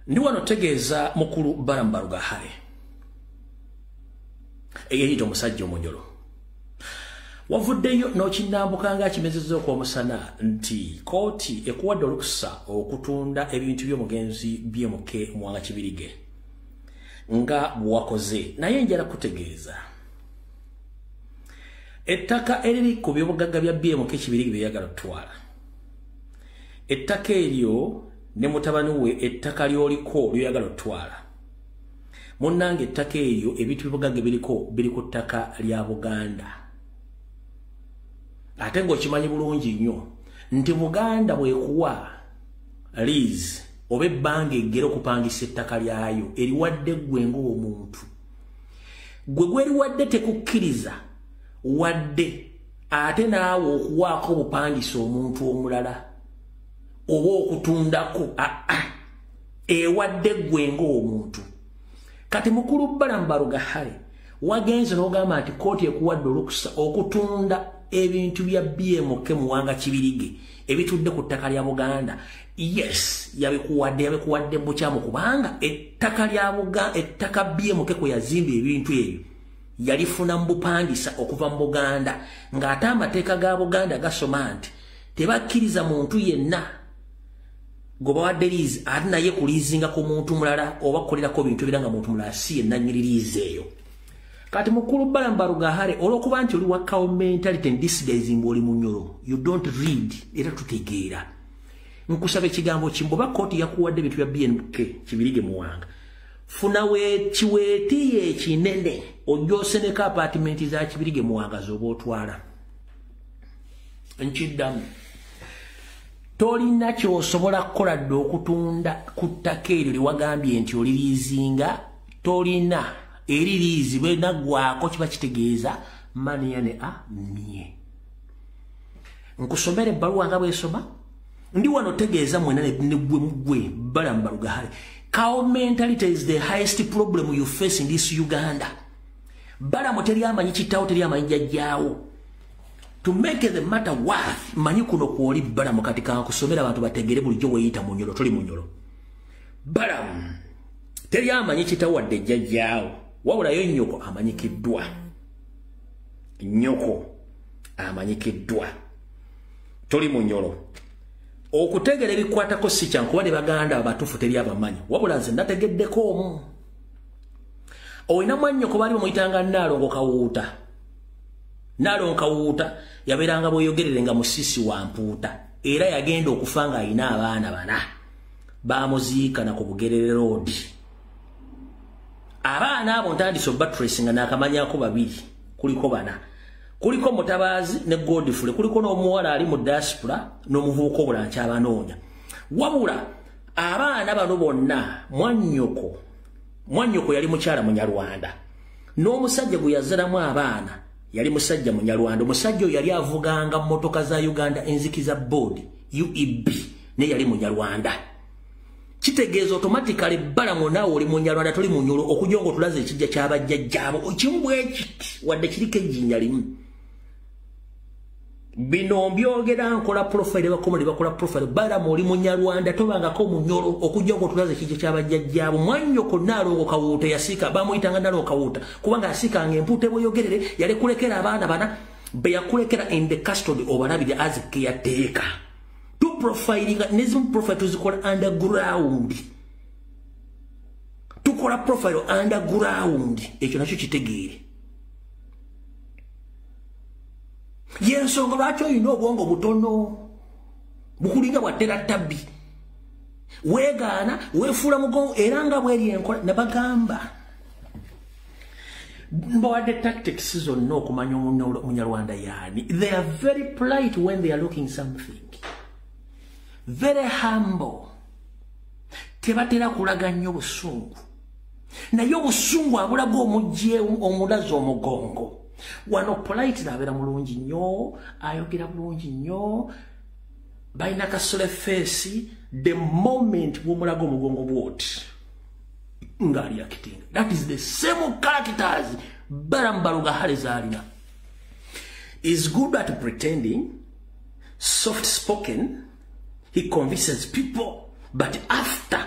Ndi wano tegeeza mukulu Balaam Barugahare eyeyita omusajja omunyolo. Wavuddeyo n'okinnambuka nga kimezezza okw'omusana nti kooti ekuwadde olukusa okutunda ebintu by'omugenzi BMK Muwanga Kibirige nga bw'wakoze. Naye njala kutegeeza ettaka eriri ku byobugagga bya BMK Kibirige byeyagala otwala, ettaka eryo ne mutabani we ettaka ly'oliko lyoyagala otwala, munnange ettaka eryo ebintu byobugagga biriko biri ku ttaka lya Buganda. Ate ng'okimanyi bulungi nnyo nti Buganda bw'ekuwa lease oba ebbanga eggere okupangisa ettaka lyayo eriwadde ggwe ng'omuntu, gwe gweriwadde tekukkiriza wadde ate naawe okuwaako obupangisa omuntu omulala oba okutundako, ewadde ggwe ng'omuntu. Kati mukulu Balaam Barugahare wagenze n'ogamba nti kooti ekuwadde olukusa okutunda ebintu bya BMK Muwanga Kibirige ebitudde ku ttaka lya Buganda. Yes, yabikuwadde, yabikuwadde bukyamu, kubanga ettaka lya Buganda, ettaka BMK kwe yazimba ebintu ebyo yalifuna mu bupangisa okuva mu Buganda, ng'ate amateeka ga Buganda gasoma nti tebakkiriza muntu yenna gwe bawadde liizi ate naye kuliizinga ku muntu mulala oba kukolerako bintu ebira nga muntu mulala si ye nannyini liizi eyo. Kati mukulu Balaam Barugahare, olw'okuba nti oli wa cow mentality and disguising oli munyolo, you don't read era tutegeera. Nkusaba ekigambo kimu, oba kooti yakuwadde ebintu bya BMK Kibirige Muwanga, funa kiweetiye ekinene ojja oseneko apaatimenti za Kibirige Muwanga z'oba otwala. Nkiddamu, tolina ky'osobola kukola dde okutunda ku ttaka eryo lye wagambye nti oliriizinga, tolina eri liizi bwenaggwako kiba kitegeeza maniya ne a mye. Nkusomera ebbaluwa nga bwesoma, ndi wano tegeeza mwena ne gwe Balaam Barugahare. Cow mentality is the highest problem you face in this Uganda. Balaam teri amanyi kitaawo, teri amanyi jjajjaawo. To make the matter worth, manyi kuno kwoli Balaam. Kati kankusomera abantu bategere bulijjo weeyita munyolo, toli munyolo. Balaam teri amanyi kitaawo wadde jjajjaawo, wabulayo nnyoko amanyikiddwa, nnyoko amanyikiddwa, toli munyolo. Okutegera ebikwatako si kyankuba ne baganda abatuufu teri abamanyi, wabula nze nategeddeko omu. Olina mwannyoko baali bamuyitanga Nnaalongo Kawuuta. Nnaalongo Kawuuta yabeeranga bweyogerere nga musisi wa mpuuta, era yagenda okufa ng'alina abaana bana, baamuziikana ku Bugerere Road. Abaana abo ntandise obatracinga n'akamanyako babiri, kuliko bana, kuliko Mutabaazi ne Godfrey, kuliko n'omuwala ali mu diaspora n'omuvubuka obula nkyabanoonya. Wabula abaana bano bonna mwannyoko, mwannyoko yali mukyala Munyarwanda, n'omusajja gwe yazalamu abaana yali musajja Munyarwanda. Omusajja oyo yali avuganga mmotoka za Uganda Enzikiza Board UEB, naye yali Munyarwanda. Kitegeeza automatically Balaam naawe oli Munyarwanda, toli munyolo, okujja ng'otulaze ekijja ky'abajjajjaabo kimu bwe kiti wadde kiriko ejjinja limu. Bino mbyogera nkola profile, bakoma ne bakola profile. Balaam oli Munyarwanda, tobangako munyolo okujja ng'otulaze ekijja ky'abajjajjaabo. Mwannyoko Nnaalongo Kawuuta yasiika, bamuyitanga Nnaalongo Kawuuta kubanga yasiikanga empuuta bweyogerere, yalikulekera abaana bana be yakulekera in the custody obalabire as caretaker. Tu profiling nezimu profile tuzikola underground, tukola profile underground, ekyo nakyo kitegeere. Yensonga lwaki olina obwongo butono bukulinga bwattera tabbi, weegaana weefuula mugongo, era nga bweri enkola. Nabagamba mbawadde tactics zonna okumanya Omunyarwanda yaani. They are very polite when they are looking something, very humble, tebatera kulaga nnyo busungu, naye obusungu abulaga omujje omulaze omugongo. Wano polite abeera mulungi nnyo, ayogera bulungi nnyo, balina kasole face. The moment bw'omulaga omugongo bw'oti ng'ali acting, that is the same characters Balaam Barugahare z'alina. Is good at pretending, soft spoken, he convinces people, but after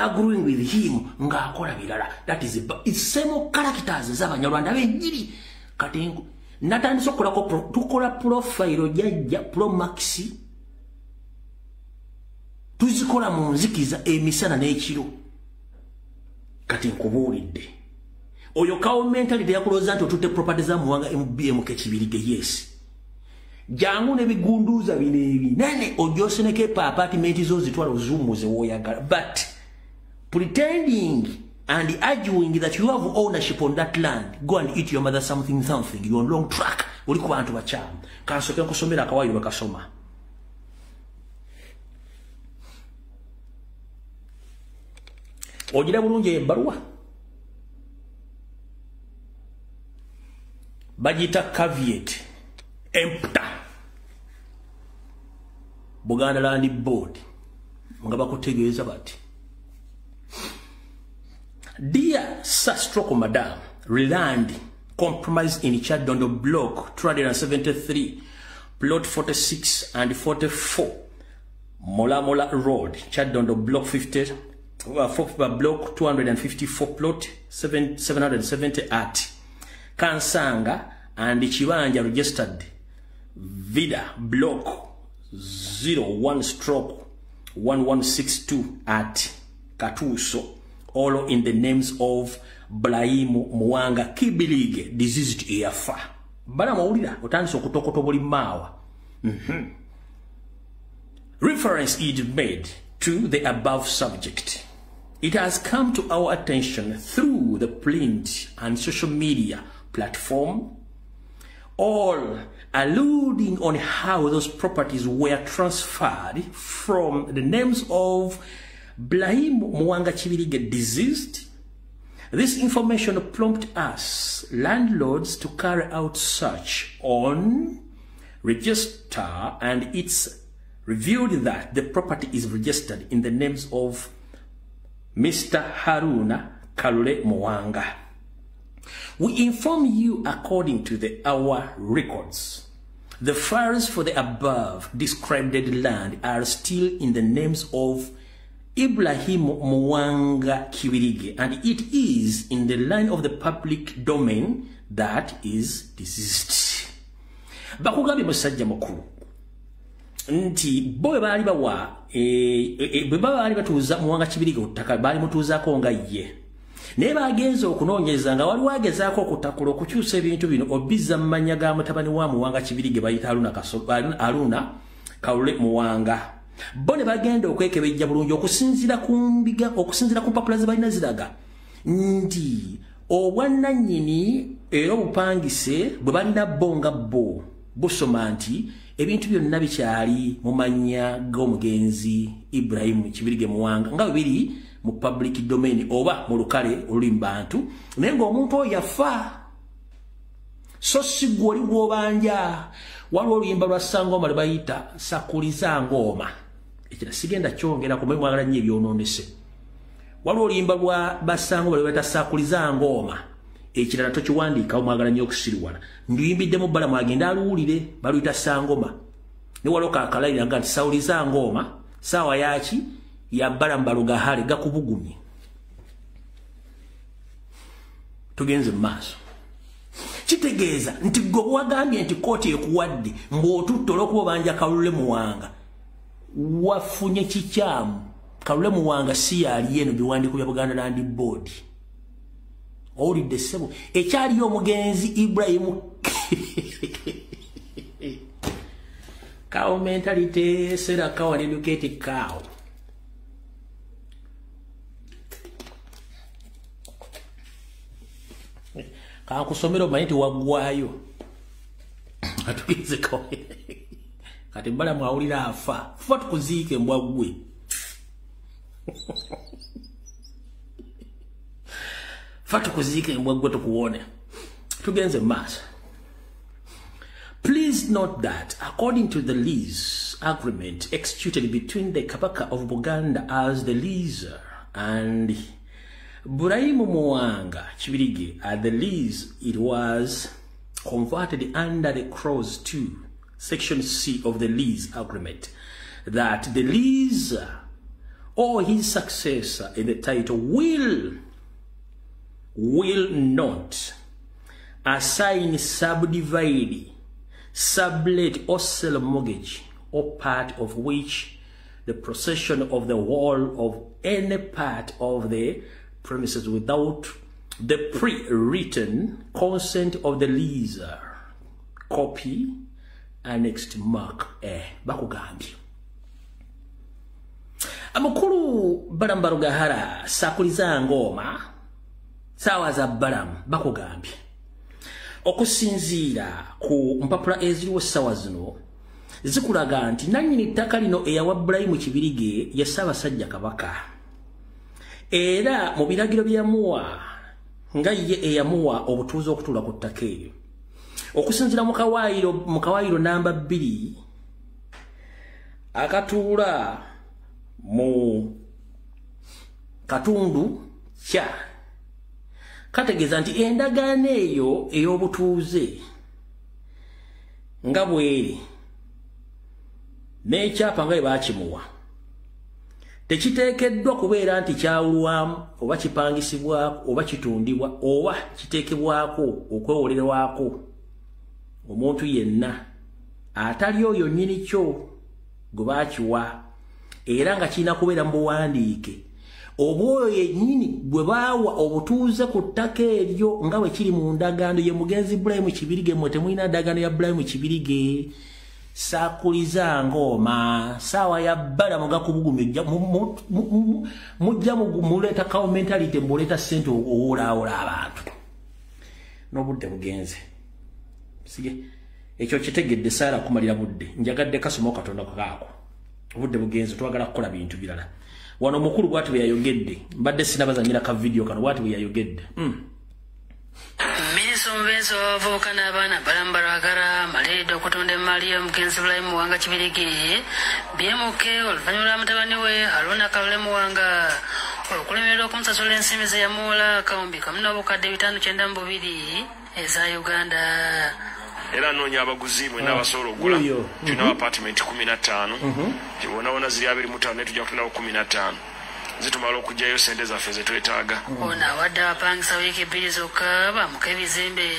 agreeing with him ng'akola birala. That is it's same characters ez'Abanyarwanda bennyini. Kati natandise okukolako, tukola profile jajja Promax, tuzikola mu nzikiza emisana n'ekiro. Kati nkubuulidde, oyo cow mentality yakulowooza nti otutte property za Muwanga MBMK Kibirige. Yes, jangu n'ebigunduuza bino ebinene ojjoseneko epa apartment zo zitwala ozumuze w'oyagala, but pretending and arguing that you have ownership on that land, go and eat your mother something something. You're on long track. Oli ku bantu bakyamu. Kansooke nkusomera akawaayiro bakasoma. Ogira bulungi ebbaluwa bagiyita caveat emptor, Buganda Land Board, nga bakutegeeza bati: "Dear Sir Stroke Madam, land comprised in Kyadondo Block 273, Plot 46 and 44, Mola Mola Road, Kyadondo Block 50, Block 254, Plot 7, 770 at Kansanga and Kibanja registered Vida Block 01/1162 at Katuso, all in the names of Ibrahim Muwanga Kibirige, deceased eyafa." Bana mawulira otandise okutokota buli maawa. "Reference is made to the above subject. It has come to our attention through the print and social media platform, all alluding on how those properties were transferred from the names of Ibrahim Muwanga Kibirige deceased. This information prompted us, landlords, to carry out search on register, and it's revealed that the property is registered in the names of Mr. Haruna Kalule Muwanga. We inform you, according to our records, the files for the above described land are still in the names of Ibrahim Muwanga Kibirige, and it is in the line of the public domain that is deceased." Bakugambye musajja mukulu nti bo bwe baali bawa bwe baba baali batuuza Muwanga Kibirige ku ttaka, baali mutuuzaako nga ye, naye bagenze okunoonyereza nga waliwo agezaako okutakula okukyusa ebintu bino obizza mu mannya ga mutabani wa Muwanga Kibirige bayita Haruna Kalule Muwanga. Bo ne bagenda okwekebejja bulungi okusinziira ku mbiga, okusinziira ku mpapula ze balina ziraga nti obwannannyini era obupangise bwe balina bo nga bo busoma nti ebintu byonna bikyali mu mannya g'omugenzi Ibrahim Kibirige Muwanga nga bwe biri mu public domain oba mu lukale oluli mu bantu, naye ng'omuntu oyo yafa, so si ggwe oli gw'obanja. Waliwo oluyimba lwa Sangoma lwe bayita Sakuliza Ngoma, ekira sigenda kyongerako, mwe mwagala nnyo ebyonoonese. Waliwo oluyimba lwa Basangoma lwe bayita Sakuliza Ngoma, ekirala tokiwandiikawo, mwagala nnyo okusiriwala. Nduyimbiddemu bbala, mwagenda aluwulire, baluyita Sangoma. Ne waliwo kakalayira nga nti Sawuliza Ngoma, saawa yaki ya bbala mbalugahale gakubugumye. Tugenze mu maaso. Kitegeeza nti gwe wagambye nti kkooti ekuwadde ng'otutte olw'okuba obanja Kalule Muwanga, wafunye kikyamu. Kalule Muwanga si yali eno biwandiiko bya Buganda Land Board. Owulidde ssebo, ekyaliyo omugenzi Ibrahim. Cow mentality, sera cow and educated cow. Kankusomera omanyi nti waggwayo. Atugezeko kati mbala mwawulira afa fuba tukuziike mbwa ggwe. Fa tukuziike mbwa ggwe tukuwone. Tugenze maaso. "Please note that according to the lease agreement executed between the Kabaka of Buganda as the leaser and Ibrahim Muwanga Kibirige at the lease, it was converted under the clause 2, section C of the lease agreement, that the lease or his successor in the title will not assign, subdivide, sublet or sell mortgage or part of which the possession of the whole of any part of the premises without the pre-written consent of the leaser. Copy annexed mark A. Bakugambye. Amakulu Balaam Barugahara sakuliza ngoma sawa za Balaam bakugambye. Okusinziira ku mpapula eziriwo sawa zino zikulaga nti nannyini ttaka lino eyawa Ibrahim Kibirige ye Ssaabasajja Kabaka. Era mu biragiro bye yamuwa nga ye eyamuwa obutuuze okutuula ku ttaka eryo. Okusinziira mu kawaayiro namba 2 akatuula mu katundu kya kategeeza nti endagaano eyo ey'obutuuze nga bweri n'ekyapa nga bwe baakimuwa tekiteekeddwa kubeera nti kyawulwamu oba kipangisibwako oba kitundibwa oba kiteekebwako okwewolerwako omuntu yenna atali oyo nnyini kyo gwe baakiwa, era nga kirina kubeera mu buwandiike obwoyo yennyini gwe baawa obutuuze ku ttaka eryo nga bwe kiri mu ndagaano ye mugenzi Ibrahim Kibirige. Mmwe temulina ndagaano ya Ibrahim Kibirige. Sakuliza ngoma sawa ya Balaam gakubugumya mujja muleeta cow mentality, muleeta ssente owolawola abantu n'obudde bugenze. Sige ekyo kitegedde saala kumalira budde, njagadde kasoma katonda kaako obudde bugenze, twagala kukola bintu birala. Wano mukulu bwati bwe yayogedde, mbadde sinabazanyira ka video kano, bwati bwe yayogedde. Minisita omubeezi w'abavubuka n'abaana Balaam Barugahara amaliridde okutunda emmaali y'omugenzi Ibrahim Muwanga Kibirige BMK oluvannyuma lwa mutabani we Haruna Kalule Muwanga okulemererwa okumusasula ensimbi ze yamuwola 5,592 eza Uganda. Era anoonya abaguzi mwenna abasobola okugula. Tulina apartment 15 wonna ziri 25 naye tujja kutundawo 15 zitumala okuggyayo ssente zaffe ze twetaaga. Ono awadde abapangisa wiiki 2 zokka bamuka ebizimbe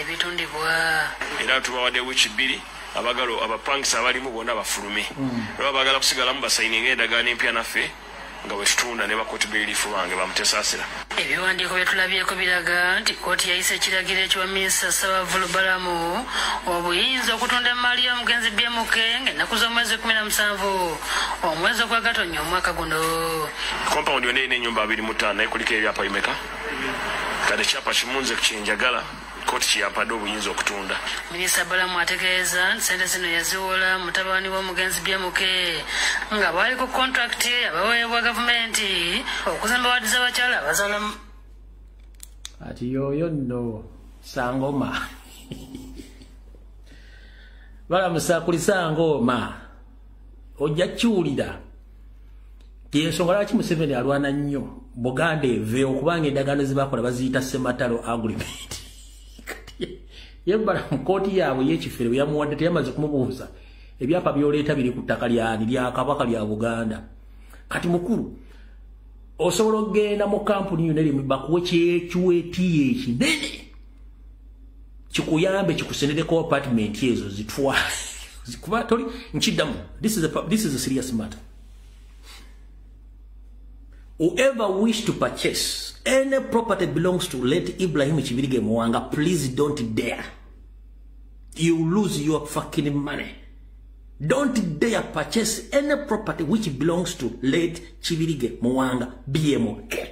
ebitundibwa. Era tubawadde wiiki 2 abagala abapangisa abalimu bonna bafulume, era baagala kusigalamu basayininga endagaano empya naffe nga bwe tutunda ne bakooti bailiff bange bamutesaasira. Ebiwandiiko bye tulabyeko biraga nti kkooti yayisa ekiragiro ekiwa Minisita Ssaabavvulu Balaam obuyinza okutunda emmaali y'omugenzi BMK ng'ennaku z'omwezi 17 omwezi ogwa Gatonnya omwaka guno. Compound yonna erina ennyumba 25 naye kuliko ebyapa bimeka? Kati ekyapa kimu nze kye njagala kkooti kyeyampadde obuyinza okutunda. Minisita Balaam ategeeza nti ssente zino yaziwola mutabani w'omugenzi BMK nga bwali ku kontrakiti abaweebwa gavumenti okuzimba waadi z'abakyala abazaala. Ati yoyo nno sangoma Balaam sakulisa ngoma ojja kiwulira. Yensonga lwaki Museveni alwana nnyo Buganda eveewo, kubanga endagaano ze bakola baziyita Ssematalo agreement. Ye Balaam kkooti yaabwe y'ekifere bwe yamuwadde teyamaze kumubuuza ebyapa by'oleeta biri ku ttaka lyani lya Kabaka lya Buganda. Kati mukulu osobola okugenda mu kampuni yonna erimu bakuwe kyekiweetiyo ekinene kikuyambe kikusendereko apartment ezo zitwale kuba toli nkiddamu. This is a serious matter. Whoever wish to purchase any property belongs to late Ibrahim Kibirige Muwanga, please don't dare. You lose your fucking money. Don't dare purchase any property which belongs to late Kibirige Muwanga BMK.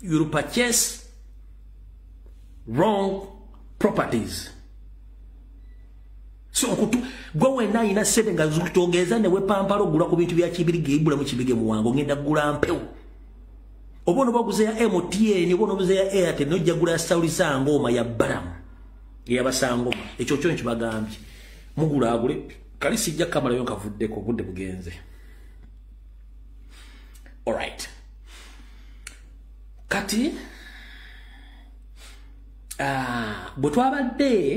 You purchase wrong properties. So gwe wenna alina ssente nga zikutogeza ne wepampala ogula ku bintu bya Kibirige Ibrahim Kibirige Muwanga, ogenda kugula mpewo. Oba onobaguza ya MTN, oba onobuza ya Airtel, nojja gula ya Saulisa Ngoma ya Balaam eyabasangoma. Ekyo kyo nkibagambye, mugulaagule. Kali sijja kamalayo nkavuddeko, obudde bugenze. Alright, kati bwe twabadde